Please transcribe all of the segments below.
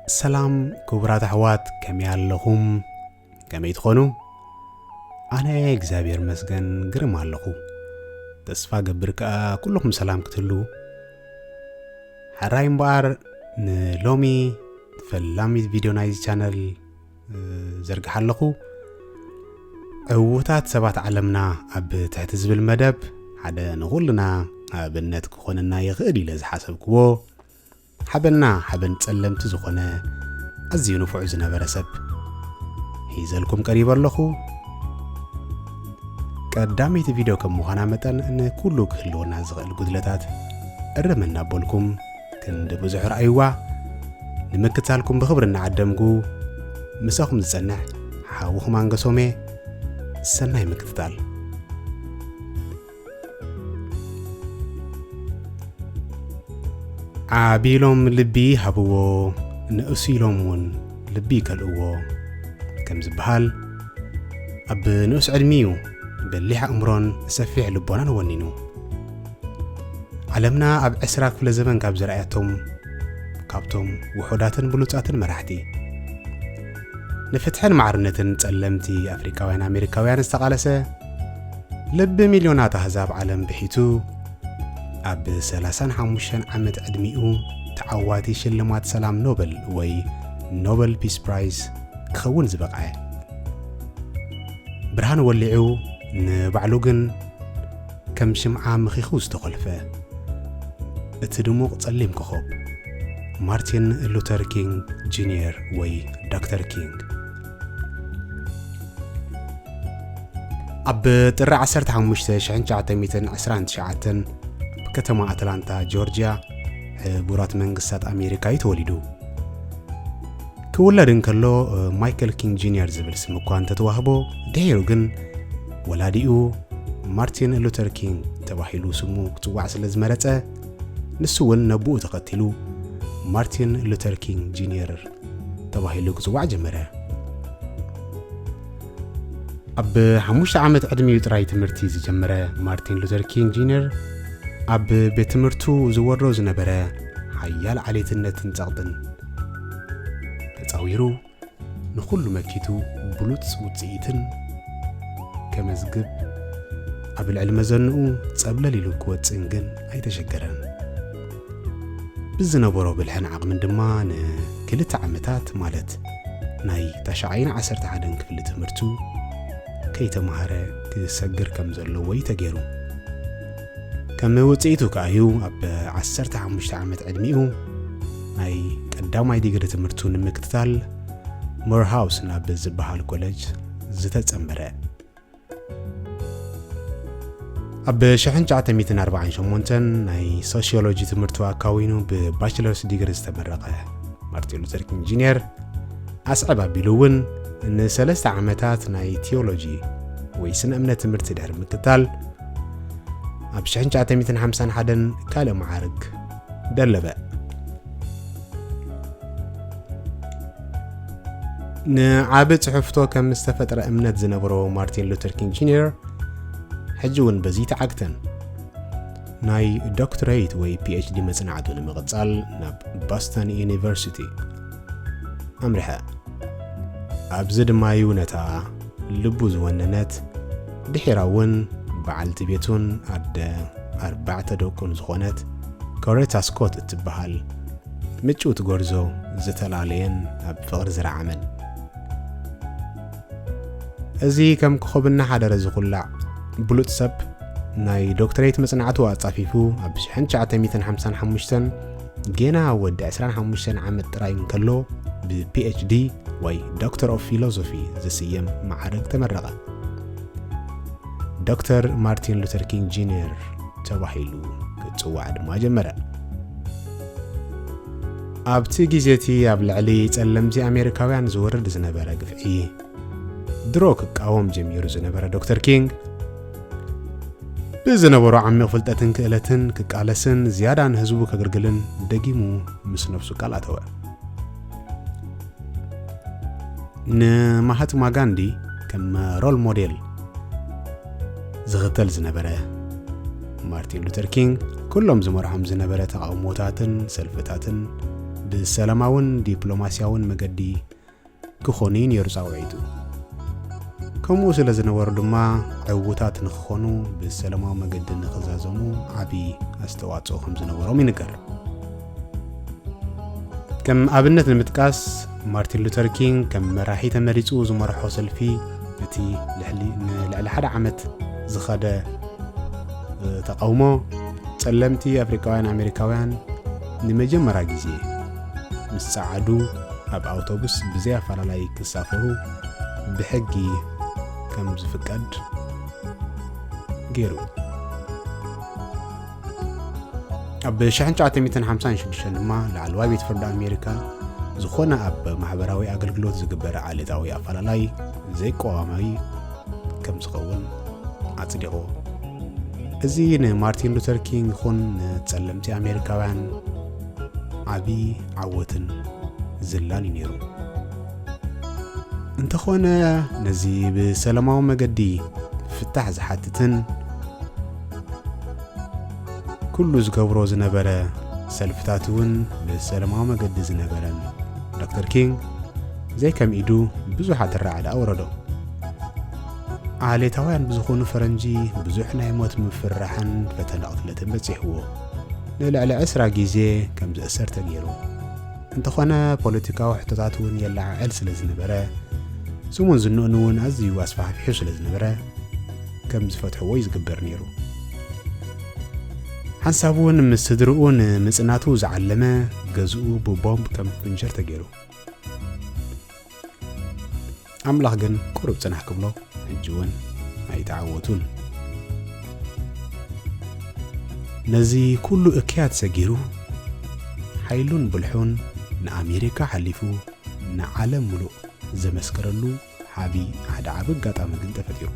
ሰላም ክቡራት ኣሕዋት፣ ከመይ ኣለኹም? ከመይ ትኾኑ? ኣነ እግዚኣብሔር መስገን ግርም ኣለኹ። ተስፋ ገብር ከኣ ኩልኹም ሰላም ክትህሉ። ሕራይ እምበኣር ንሎሚ ፈላሚት ቪድዮ ናይዚ ቻነል፣ እ፣ ዘርግሓ ኣለኹ። ዕዉታት ሰባት ዓለምና ኣብ ትሕቲ ዝብል መደብ ሓደ ንኹልና ኣብነት ክኾነና ይኽእል ኢለ ዝሓሰብክዎ ሓበንና ሓበን ጸለምቲ ዝኾነ ኣዝዩ ንፉዕ ዝነበረ ሰብ ሒዘልኩም ቀሪበ ኣለኹ። ቀዳመይቲ ቪድዮ ከም ምዃና መጠን ንኩሉ ክህልወና ዝኽእል ጉድለታት እርም እናበልኩም ክንዲ ብዙሕ ረኣይዋ ንምክታልኩም ብኽብሪ እናዓደምኩ ምሳኹም ዝጸንሕ ሓውኹም ኣንገሶሜ ሰናይ ምክትታል። ዓቢ ኢሎም ልቢ ይሃብዎ፣ ንእሱ ኢሎም እውን ልቢ ይከልእዎ ከም ዝበሃል፣ ኣብ ንኡስ ዕድሚኡ በሊሕ ኣእምሮን ሰፊሕ ልቦናን ወኒኑ። ዓለምና ኣብ ዕስራ ክፍለ ዘበን ካብ ዝረኣያቶም ካብቶም ውሑዳትን ብሉጻትን መራሕቲ፣ ንፍትሕን ማዕርነትን ጸለምቲ ኣፍሪካውያን ኣሜሪካውያን ዝተቓለሰ፣ ልቢ ሚልዮናት ኣህዛብ ዓለም ብሒቱ፣ ኣብ ሰላሳን ሓሙሽተን ዓመት ዕድሚኡ ተዓዋቲ ሽልማት ሰላም ኖበል ወይ ኖበል ፒስ ፕራይዝ ክኸውን ዝበቕዐ። ብርሃን ወሊዑ ንባዕሉ ግን ከም ሽምዓ ምኺኹ ዝተኾልፈ እቲ ድሙቕ ጸሊም ኮኾብ፣ ማርቲን ሉተር ኪንግ ጁኒየር ወይ ዶክተር ኪንግ። ኣብ ጥሪ ዓሰርተ ሓሙሽተ ሽሕን ትሽዓተ ሚእትን ዕስራን ትሽዓተን ኣብ ከተማ ኣትላንታ ጆርጅያ፣ ሕቡራት መንግስታት ኣሜሪካ እዩ ተወሊዱ። ክውለድ እንከሎ፣ እ፣ ማይክል ኪንግ ጁኒየር ዝብል ስም እኳ እንተተዋህቦ፣ ድሒሩ ግን ወላዲኡ ማርቲን ሉተር ኪንግ ተባሂሉ ስሙ ክጽዋዕ ስለ ዝመረጸ፣ ንሱ እውን ነብኡ ተኸቲሉ ማርቲን ሉተር ኪንግ ጁኒየር ተባሂሉ ክጽዋዕ ጀመረ። ኣብ ሓሙሽተ ዓመት ዕድሚኡ ጥራይ ትምህርቲ ዝጀመረ ማርቲን ሉተር ኪንግ ጁኒየር፣ ኣብ ቤት ትምህርቱ ዝወርዶ ዝነበረ ሓያል ዓሌትነትን ጸቕጥን ተጻዊሩ፣ ንኹሉ መኪቱ ብሉጽ ውጽኢትን ከመዝግብ፣ ኣብ ልዕሊ መዘንኡ ጸብለል ኢሉ ክወጽእን ግን ኣይተሸገረን። ብዝነበሮ ብልሕን ዓቕምን ድማ ንክልተ ዓመታት፣ ማለት ናይ ታሽዓይን ዓሰርተ ሓደን ክፍሊ ትምህርቱ ከይተማሃረ ክሰግር ከም ዘለዎ እዩ ተገይሩ። ከም ውጽኢቱ ከኣዩ ኣብ ዓሰርተ ሓሙሽተ ዓመት ዕድሚኡ ናይ ቀዳማይ ዲግሪ ትምህርቱ ንምክትታል ሞርሃውስ ናብ ዝበሃል ኮለጅ ዝተጸንበረ። ኣብ ሽሕን ትሽዓተ ሚእትን ኣርባዓን ሸሞንተን ናይ ሶሽዮሎጂ ትምህርቱ ኣካዊኑ ብባችለርስ ዲግሪ ዝተመረቐ ማርቲን ሉተር ኪንግ ጁኒየር፣ ኣስዕብ ኣቢሉ እውን ንሰለስተ ዓመታት ናይ ቲዮሎጂ ወይ ስነ እምነት ትምህርቲ ድሕሪ ምክታል፣ ኣብ ሽሕን ትሽዓተ ሚእትን ሓምሳን ሓደን ካልእ መዓርግ ደለበ። ንዓቢ ጽሑፍቶ ከም ዝተፈጥረ እምነት ዝነበሮ ማርቲን ሉተር ኪንግ ጁኒየር፣ ሕጂ እውን በዚ ተዓግተን ናይ ዶክትሬት ወይ ፒ ኤች ዲ መጽናዕቱ ንምቕጻል ናብ ቦስተን ዩኒቨርሲቲ ኣምርሐ። ኣብዚ ድማ እዩ ነታ ልቡ ዝወነነት፣ ድሒራ እውን በዓልቲ ቤቱን ኣደ ኣርባዕተ ደቁን ዝኾነት ኮሬታ ስኮት እትበሃል ምጭውቲ ጎርዞ ዝተላለየን ኣብ ፍቕሪ ዝረዓመን። እዚ ከም ኮኾብ እናሓደረ ዝኹላዕ ብሉጽ ሰብ፣ ናይ ዶክትሬት መጽናዕቱ ኣጻፊፉ ኣብ ሽሕን ትሽዓተ ሚእትን ሓምሳን ሓሙሽተን ጌና ወዲ ዕስራን ሓሙሽተን ዓመት ጥራይ እንከሎ፣ ብ ፒ ኤች ዲ ወይ ዶክተር ኦፍ ፊሎሶፊ ዝስየም መዓርግ ተመረቐ። ዶክተር ማርቲን ሉተር ኪንግ ጁኒየር ተባሂሉ ክጽዋዕ ድማ ጀመረ። ኣብቲ ግዜ እቲ ኣብ ልዕሊ ጸለምቲ ኣሜሪካውያን ዝወርድ ዝነበረ ግፍዒ ድሮ ክቃወም ጀሚሩ ዝነበረ ዶክተር ኪንግ፣ ብዝነበሮ ዓሚቕ ፍልጠትን ክእለትን ክቃለስን ዝያዳ ንህዝቡ ከግልግልን ደጊሙ ምስ ነፍሱ ቃል ኣተወ። ንማሃትማ ጋንዲ ከም ሮል ሞዴል ዝኽተል ዝነበረ ማርቲን ሉተር ኪንግ፣ ኩሎም ዝመርሖም ዝነበረ ተቓውሞታትን ሰልፍታትን ብሰላማውን ዲፕሎማስያውን መገዲ ክኾኑ እዩ ነይሩ ጻውዒቱ። ከምኡ ስለ ዝነበሩ ድማ ዕዉታት ንክኾኑ ብሰላማዊ መገዲ ንክዛዘሙ ዓቢ ኣስተዋጽኦ ከም ዝነበሮም ይንገር። ከም ኣብነት ንምጥቃስ፣ ማርቲን ሉተር ኪንግ ከም መራሒ ተመሪጹ ዝመርሖ ሰልፊ፣ እቲ ልዕሊ ንልዕሊ ሓደ ዓመት ዝኸደ ተቃውሞ፣ ጸለምቲ ኣፍሪቃውያን ኣሜሪካውያን ንመጀመርያ ግዜ ምስ ጸዓዱ፣ ኣብ ኣውቶቡስ ብዘይ ኣፈላላይ ክሳፈሩ ብሕጊ ከም ዝፍቀድ ገይሩ። ኣብ ሽሕን ትሽዓተ ሚእትን ሓምሳን ሽዱሽተን ድማ ላዕለዋይ ቤት ፍርዲ ኣሜሪካ ዝኾነ ኣብ ማሕበራዊ ኣገልግሎት ዝግበር ዓሌታዊ ኣፈላላይ ዘይቀዋማዊ ከም ዝኸውን ኣጽዲቑ። እዚ ንማርቲን ሉተር ኪንግ ይኹን ንጸለምቲ ኣሜሪካውያን ዓቢ ዓወትን ዝላን እዩ ነይሩ። እንተኾነ፣ ነዚ ብሰላማዊ መገዲ ፍታሕ ዝሓትትን ኩሉ ዝገብሮ ዝነበረ ሰልፍታት እውን ብሰላማዊ መገዲ ዝነበረን ዶክተር ኪንግ፣ ዘይከም ኢዱ ብዙሕ ኣደራዕ ደኣ ወረዶ። ዓሌታውያን ብዝኾኑ ፈረንጂ ብዙሕ ናይ ሞት ምፍርራሕን ፈተነ ቅትለትን በጺሕዎ። ንልዕሊ ዕስራ ግዜ ከም ዝእሰር ተገይሩ። እንተኾነ፣ ፖለቲካዊ ሕቶታት እውን የለዓዕል ስለ ዝነበረ፣ ስሙን ዝንኡን እውን ኣዝዩ ኣስፋሕፊሑ ስለ ዝነበረ፣ ከም ዝፈትሕዎ እዩ ዝግበር ነይሩ። ሓንሳብ እውን ምስ ስድርኡ ንምጽናቱ ዝዓለመ ገዝኡ ብቦምብ ከም ፍንጀር ተገይሩ። ኣምላኽ ግን ቁሩብ ጽናሕ ክብሎ፣ ሕጂ እውን ኣይተዓወቱን። ነዚ ኩሉ እክያት ሰጊሩ፣ ሓይሉን ብልሑን ንኣሜሪካ ሓሊፉ ንዓለም ምሉእ ዘመስከረሉ ዓቢ፣ ሓደ ዓቢ ኣጋጣሚ ግን ተፈጢሩ።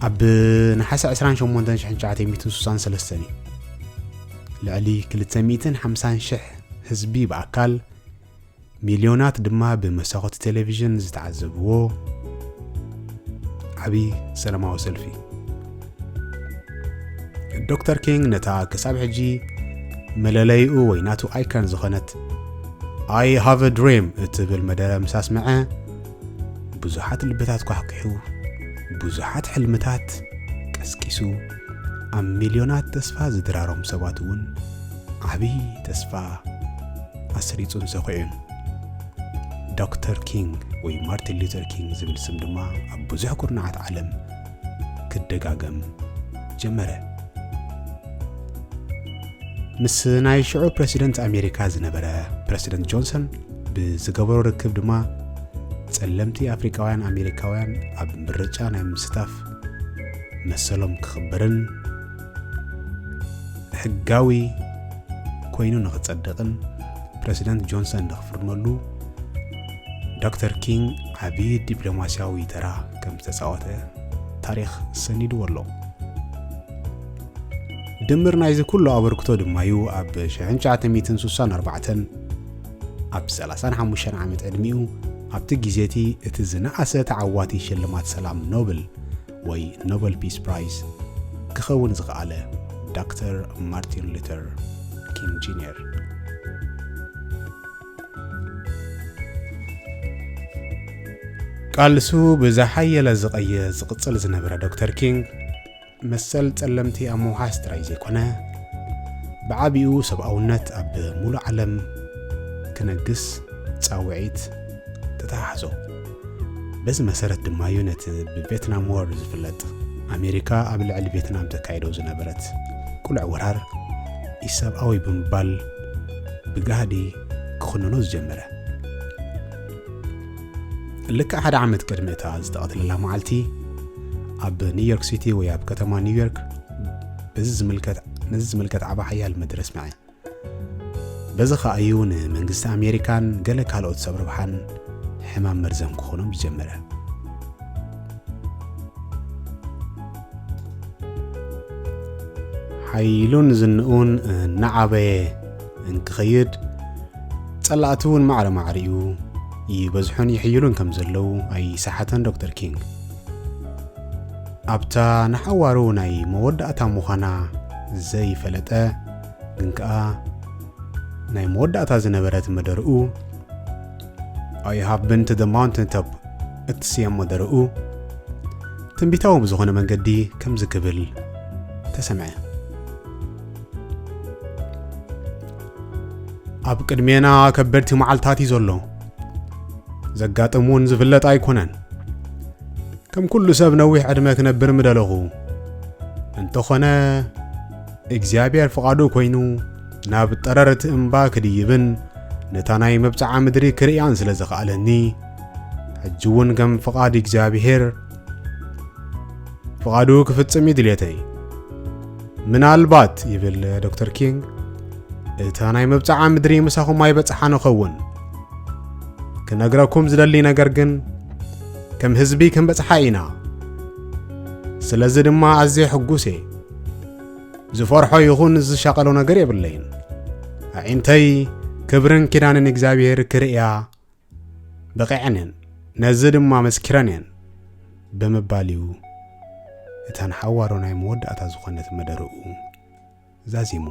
ኣብ ነሓሰ ዕስራን ሸሞንተን ሽሕን ትሽዓተ ሚእትን ስሳን ሰለስተን እዩ። ልዕሊ ክልተ ሚእትን ሓምሳን ሽሕ ህዝቢ ብኣካል፣ ሚልዮናት ድማ ብመሳኹቲ ቴሌቪዥን ዝተዓዘብዎ ዓቢ ሰላማዊ ሰልፊ። ዶክተር ኪንግ ነታ ክሳብ ሕጂ መለለይኡ ወይ ናቱ ኣይካን ዝኾነት I Have a Dream እትብል መደረ ምስ ኣስምዐ፣ ብዙሓት ልብታት ኳሕኲሑ፣ ብዙሓት ሕልምታት ቀስቂሱ፣ ኣብ ሚልዮናት ተስፋ ዝድራሮም ሰባት እውን ዓቢ ተስፋ ኣስሪጹን ሰኹዑን። ዶክተር ኪንግ ወይ ማርቲን ሉተር ኪንግ ዝብል ስም ድማ ኣብ ብዙሕ ኩርናዓት ዓለም ክደጋገም ጀመረ። ምስ ናይ ሽዑ ፕረሲደንት ኣሜሪካ ዝነበረ ፕረሲደንት ጆንሰን ብዝገበሮ ርክብ ድማ፣ ጸለምቲ ኣፍሪቃውያን ኣሜሪካውያን ኣብ ምርጫ ናይ ምስታፍ መሰሎም ክኽበርን ሕጋዊ ኮይኑ ንኽጸድቕን ፕረሲደንት ጆንሰን ንኽፍርመሉ ዶክተር ኪንግ ዓቢ ዲፕሎማስያዊ ተራ ከም ዝተጻወተ ታሪኽ ሰኒድዎ ኣሎ። ድምር ናይዚ ኩሉ ኣበርክቶ ድማ'ዩ ኣብ ሽሕን ትሽዓተ ሚእትን ስሳን ኣርባዕተን ኣብ ሰላሳን ሓሙሽተን ዓመት ዕድሚኡ ኣብቲ ግዜ'ቲ እቲ ዝነኣሰ ተዓዋቲ ሽልማት ሰላም ኖብል ወይ ኖበል ፒስ ፕራይዝ ክኸውን ዝኸኣለ ዶክተር ማርቲን ሉተር ኪንግ ጁኒየር። ቃልሱ ብዝሓየለ ዝቐየ ዝቕጽል ዝነበረ ዶክተር ኪንግ፣ መሰል ጸለምቲ ኣብ ምውሓስ ጥራይ ዘይኮነ፣ ብዓቢኡ ሰብኣውነት ኣብ ሙሉእ ዓለም ክነግስ ጻውዒት ተተሓሕዞ። በዚ መሰረት ድማ'ዩ ነቲ ብቬትናም ዋር ዝፍለጥ፣ ኣሜሪካ ኣብ ልዕሊ ቬትናም ተካይዶ ዝነበረት ቅሉዕ ወራር ኢሰብኣዊ ብምባል ብጋህዲ ክኹንኖ ዝጀመረ። ልክዕ ሓደ ዓመት ቅድሚ እታ ዝተቐትለላ መዓልቲ፣ ኣብ ኒውዮርክ ሲቲ ወይ ኣብ ከተማ ኒውዮርክ በዚ ዝምልከት፣ ነዚ ዝምልከት ዓቢ ሓያል መደረ ኣስምዐ። በዚ ኸኣ'ዩ ንመንግስቲ ኣሜሪካን ገለ ካልኦት ሰብ ረብሓን ሕማም መርዘን ክኾኖም ዝጀመረ። ሓይሉን ዝንኡን እናዓበየ እንክኸይድ፣ ጸላእቲ እውን ማዕረ ማዕሪኡ ይበዝሑን ይሕይሉን ከም ዘለዉ ኣይሰሓተን ዶክተር ኪንግ። ኣብታ ንሓዋሩ ናይ መወዳእታ ምዃና ዘይፈለጠ፣ ግን ከኣ ናይ መወዳእታ ዝነበረት መደርኡ፣ I have been to the mountain top እትስየም መደርኡ፣ ትንቢታዊ ብዝኾነ መንገዲ ከምዚ ክብል ተሰምዐ። ኣብ ቅድሜና ከበድቲ መዓልታት እዩ ዘሎ። ዘጋጥም እውን ዝፍለጥ ኣይኮነን። ከም ኩሉ ሰብ ነዊሕ ዕድመ ክነብር ምደለኹ። እንተኾነ እግዚኣብሔር ፍቓዱ ኮይኑ ናብ ጠረር እቲ እምባ ክድይብን ነታ ናይ መብጽዓ ምድሪ ክርእያን ስለ ዝኸኣለኒ፣ ሕጂ እውን ከም ፍቓድ እግዚኣብሔር ፍቓዱ ክፍጽም እዩ ድልየተይ። ምናልባት፣ ይብል ዶክተር ኪንግ፣ እታ ናይ መብጽዓ ምድሪ ምሳኹም ኣይበጽሓን ንኸውን። ክነግረኩም ዝደሊ ነገር ግን፣ ከም ህዝቢ ክንበጽሓ ኢና። ስለዚ ድማ ኣዝየ ሕጉስ እየ። ዝፈርሖ ይኹን ዝሻቐሎ ነገር የብለይን። ኣዒንተይ ክብርን ኪዳንን እግዚኣብሔር ክርእያ በቒዐን እየን፣ ነዚ ድማ መስኪረን እየን ብምባል እዩ እታ ንሓዋሩ ናይ መወዳእታ ዝኾነት መደርኡ ዛዚሙ።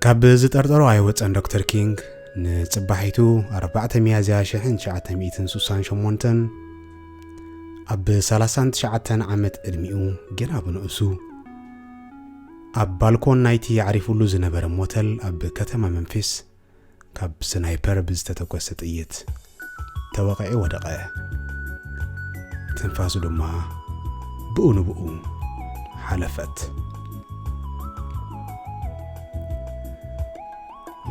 ካብ ዝጠርጠሮ ኣይወጸን ዶክተር ኪንግ። ንጽባሒቱ ኣርባዕተ ሚያዝያ ሽሕን ትሽዓተ ሚእትን ስሳን ሸሞንተን ኣብ ሰላሳን ትሽዓተን ዓመት ዕድሚኡ ገና ብንእሱ ኣብ ባልኮን ናይቲ ኣዕሪፉሉ ዝነበረ ሞተል ኣብ ከተማ መምፊስ ካብ ስናይፐር ብዝተተኮሰ ጥይት ተወቒዑ ወደቐ። ትንፋሱ ድማ ብኡ ንብኡ ሓለፈት።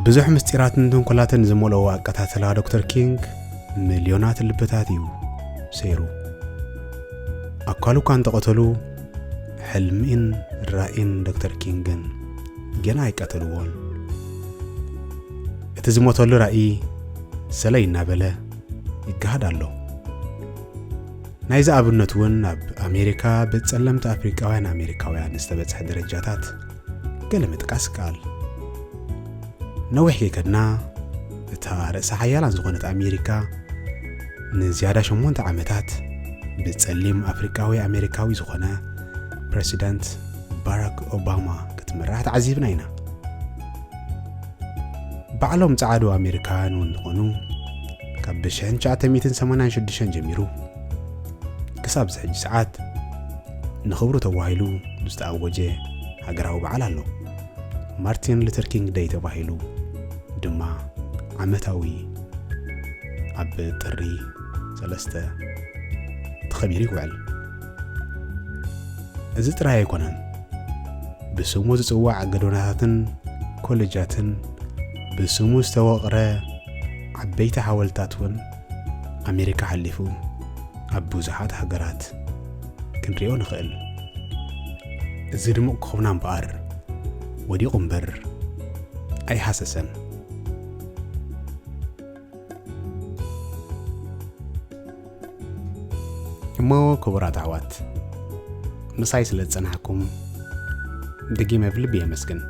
ብዙሕ ምስጢራትን ተንኮላትን ዝመልኦ ኣቀታትላ ዶክተር ኪንግ ሚልዮናት ልብታት እዩ ሰይሩ። ኣካሉ እኳ እንተቐተሉ፣ ሕልሚን ራእይን ዶክተር ኪንግ ግን ገና ኣይቀተልዎን። እቲ ዝሞተሉ ራእይ ሰለይ እናበለ ይገሃድ ኣሎ። ናይዚ ኣብነት እውን ኣብ ኣሜሪካ ብጸለምቲ ኣፍሪቃውያን ኣሜሪካውያን ዝተበጽሐ ደረጃታት ገለ ምጥቃስ ይከኣል። ነዊሕ ከይከድና፣ እታ ርእሰ ሓያላን ዝኾነት ኣሜሪካ ንዝያዳ ሸሞንተ ዓመታት ብጸሊም ኣፍሪቃዊ ኣሜሪካዊ ዝኾነ ፕረሲደንት ባራክ ኦባማ ክትምራሕ ተዓዚብና ኢና። ባዕሎም ጸዓዱ ኣሜሪካውያን እውን ዝኾኑ፣ ካብ ሽሕን ትሽዓተ ሚእትን ሰማንያን ሽዱሽተን ጀሚሩ ክሳብ ዝሕጂ ሰዓት ንኽብሩ ተባሂሉ ዝተኣወጀ ሃገራዊ በዓል ኣሎ። ማርቲን ሉተር ኪንግ ደይ ተባሂሉ ድማ ዓመታዊ ኣብ ጥሪ ሰለስተ ተኸቢሩ ይውዕል። እዚ ጥራይ ኣይኮነን። ብስሙ ዝጽዋዕ ጎደናታትን ኮለጃትን፣ ብስሙ ዝተወቕረ ዓበይቲ ሓወልታት እውን ኣሜሪካ ሓሊፉ ኣብ ብዙሓት ሃገራት ክንሪኦ ንኽእል። እዚ ድሙቕ ኮኾብና እምበኣር፣ ወዲቑ እምበር ኣይሃሰሰን። እሞ ክቡራት ኣሕዋት፣ ምሳይ ስለ ዝጸናሕኩም ደጊመ ብልቢ የመስግን።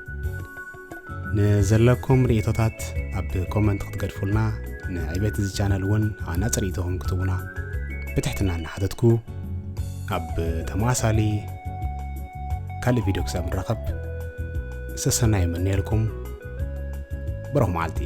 ንዘለኩም ርእይቶታት ኣብ ኮመንት ክትገድፉልና፣ ንዕቤት እዚ ቻነል እውን ሃናጺ ርእይቶኹም ክትህቡና ብትሕትና እናሓተትኩ፣ ኣብ ተመሳሳሊ ካልእ ቪድዮ ክሳብ ንራኸብ፣ ሰሰናይ እምነየልኩም። ብሩኽ መዓልቲ።